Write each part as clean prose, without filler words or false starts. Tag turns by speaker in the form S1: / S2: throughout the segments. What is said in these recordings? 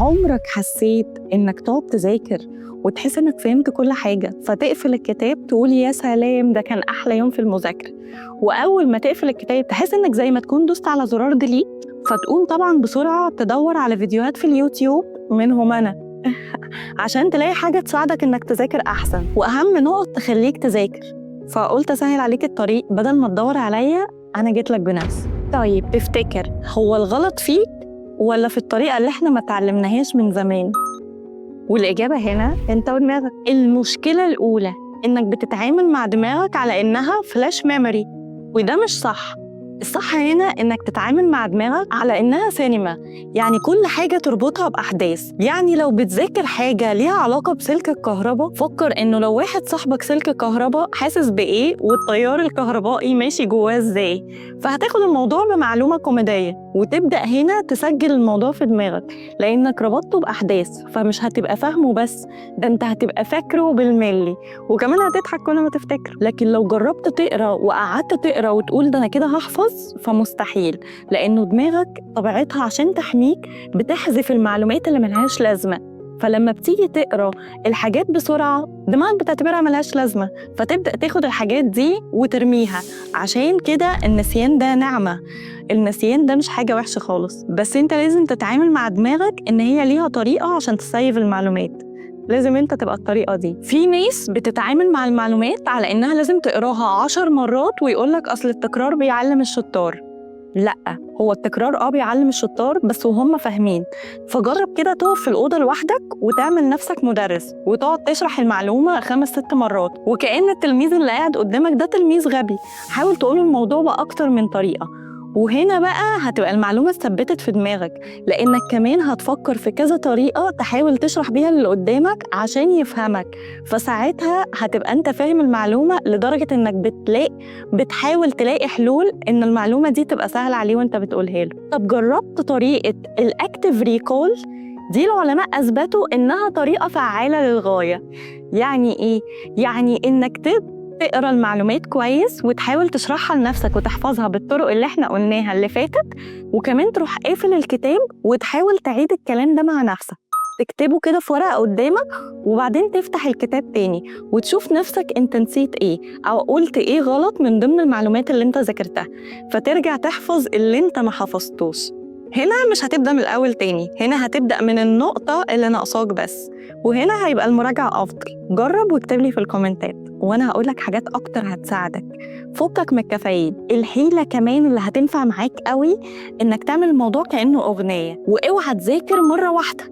S1: عمرك حسيت إنك تقعد تذاكر وتحس إنك فهمت كل حاجة، فتقفل الكتاب تقول يا سلام ده كان أحلى يوم في المذاكرة، وأول ما تقفل الكتاب تحس إنك زي ما تكون دوست على زرار delete، فتقوم طبعا بسرعة تدور على فيديوهات في اليوتيوب منهم أنا عشان تلاقي حاجة تساعدك إنك تذاكر أحسن، وأهم نقط تخليك تذاكر. فقلت أسهل عليك الطريق، بدل ما تدور عليا أنا جيت لك بنفسي. طيب تفتكر هو الغلط فيك ولا في الطريقة اللي احنا ما اتعلمناهاش من زمان؟ والإجابة هنا انت ودماغك. المشكلة الأولى إنك بتتعامل مع دماغك على إنها flash memory، وده مش صح. الصح هنا إنك تتعامل مع دماغك على إنها سينما، يعني كل حاجة تربطها بأحداث. يعني لو بتذاكر حاجة ليها علاقة بسلك الكهرباء، فكر إنه لو واحد صاحبك سلك كهرباء حاسس بإيه والتيار الكهربائي ماشي جواه إزاي، فهتاخد الموضوع بمعلومة كوميدية وتبدأ هنا تسجل الموضوع في دماغك، لأنك ربطته بأحداث، فمش هتبقى فاهمه بس، ده أنت هتبقى فاكره بالملي، وكمان هتضحك كل ما تفتكر. لكن لو جربت تقرأ وقعدت تقرأ وتقول ده أنا كده هحفظ، فمستحيل، لأنه دماغك طبيعتها عشان تحميك بتحذف المعلومات اللي ملهاش لازمة. فلما بتيجي تقرأ الحاجات بسرعة دماغك بتعتبرها ملهاش لازمة، فتبدأ تاخد الحاجات دي وترميها. عشان كده النسيان ده نعمة، النسيان ده مش حاجة وحشة خالص، بس انت لازم تتعامل مع دماغك ان هي ليها طريقة عشان تسيف المعلومات، لازم انت تبقى الطريقة دي. في ناس بتتعامل مع المعلومات على انها لازم تقراها 10 مرات ويقولك اصل التكرار بيعلم الشطار. لا، هو التكرار بيعلم الشطار بس وهم فاهمين. فجرب كده تقف في الأوضة لوحدك وتعمل نفسك مدرس وتقعد تشرح المعلومة 5-6 مرات، وكأن التلميذ اللي قاعد قدامك ده تلميذ غبي. حاول تقول الموضوع بأكتر من طريقة، وهنا بقى هتبقى المعلومة اتثبتت في دماغك، لأنك كمان هتفكر في كذا طريقة تحاول تشرح بيها اللي قدامك عشان يفهمك، فساعتها هتبقى أنت فاهم المعلومة لدرجة إنك بتحاول تلاقي حلول إن المعلومة دي تبقى سهلة عليه وأنت بتقولها له. طب جربت طريقة ال active recall؟ دي العلماء أثبتوا إنها طريقة فعالة للغاية. يعني إيه؟ يعني إنك تقرأ المعلومات كويس وتحاول تشرحها لنفسك وتحفظها بالطرق اللي احنا قلناها اللي فاتت، وكمان تروح قافل الكتاب وتحاول تعيد الكلام ده مع نفسك، تكتبه كده في ورقة قدامك، وبعدين تفتح الكتاب تاني وتشوف نفسك انت نسيت ايه او قلت ايه غلط من ضمن المعلومات اللي انت ذاكرتها، فترجع تحفظ اللي انت ما حفظتوش. هنا مش هتبدأ من الأول تاني، هنا هتبدأ من النقطة اللي ناقصاك بس، وهنا هيبقى المراجعة أفضل. جرب واكتب لي في الكومنتات وأنا هقولك حاجات أكتر هتساعدك. فكك من الكافيين. الحيلة كمان اللي هتنفع معاك قوي إنك تعمل الموضوع كأنه أغنية، واوعى تذاكر مرة واحدة.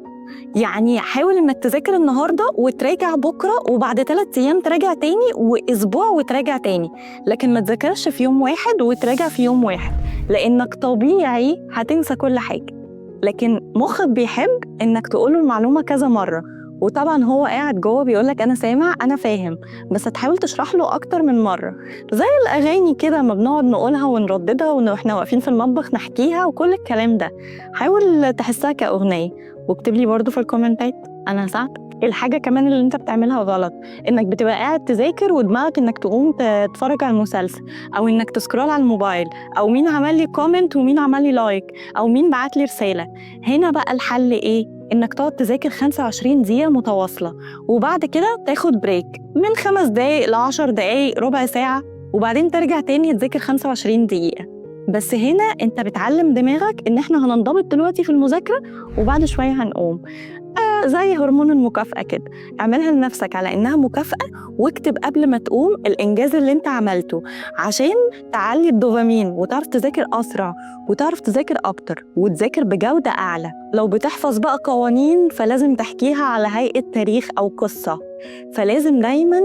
S1: يعني حاول إنك تذاكر النهاردة وتراجع بكرة، وبعد 3 أيام تراجع تاني، وأسبوع وتراجع تاني، لكن ما تذاكرش في يوم واحد وتراجع في يوم واحد، لأنك طبيعي هتنسى كل حاجة. لكن مخك بيحب إنك تقوله المعلومة كذا مرة، وطبعا هو قاعد جوه بيقولك أنا سامع أنا فاهم، بس هتحاول تشرح له أكتر من مرة. زي الأغاني كده ما بنقعد نقولها ونرددها وإحنا واقفين في المطبخ نحكيها وكل الكلام ده، حاول تحسها كأغنية. واكتب لي برضو في الكومنتات أنا هساعدك. الحاجة كمان اللي انت بتعملها غلط انك بتبقى قاعد تذاكر ودماغك انك تقوم تتفرج على المسلسل، او انك ت scroll على الموبايل، او مين عمل لي comment ومين عمل لي like، او مين بعت لي رسالة. هنا بقى الحل ايه؟ انك تقعد تذاكر 25 دقيقة متواصلة، وبعد كده تاخد break من 5 دقايق ل10 دقايق، ربع ساعة، وبعدين ترجع تاني تذاكر 25 دقيقة. بس هنا انت بتعلم دماغك ان احنا هننضبط دلوقتي في المذاكرة وبعد شوية هنقوم. زي هرمون المكافأة كده، اعملها لنفسك على إنها مكافأة، واكتب قبل ما تقوم الإنجاز اللي انت عملته عشان تعلي الدوبامين وتعرف تذاكر أسرع وتعرف تذاكر أكتر وتذاكر بجودة أعلى. لو بتحفظ بقى قوانين فلازم تحكيها على هيئة تاريخ أو قصة، فلازم دايماً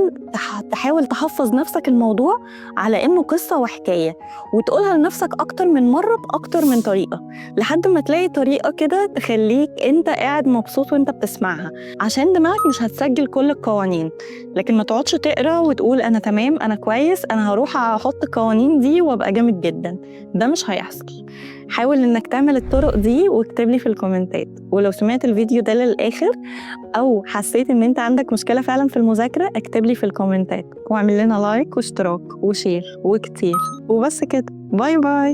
S1: تحاول تحفظ نفسك الموضوع على إنه قصة وحكاية، وتقولها لنفسك أكتر من مرة بأكتر من طريقة، لحد ما تلاقي طريقة كده تخليك أنت قاعد مبسوط وأنت بتسمعها، عشان دماغك مش هتسجل كل القوانين. لكن ما تقعدش تقرأ وتقول أنا تمام أنا كويس أنا هروح أحط القوانين دي وأبقى جامد جداً، ده مش هيحصل. حاول إنك تعمل الطرق دي واكتب لي في الكومنتات. ولو سمعت الفيديو ده للآخر أو حسيت إن أنت عندك مشكلة فعلاً في المذاكرة، اكتب لي في الكومنتات، واعمل لنا like واشتراك و share وكتير. وبس كده، bye bye.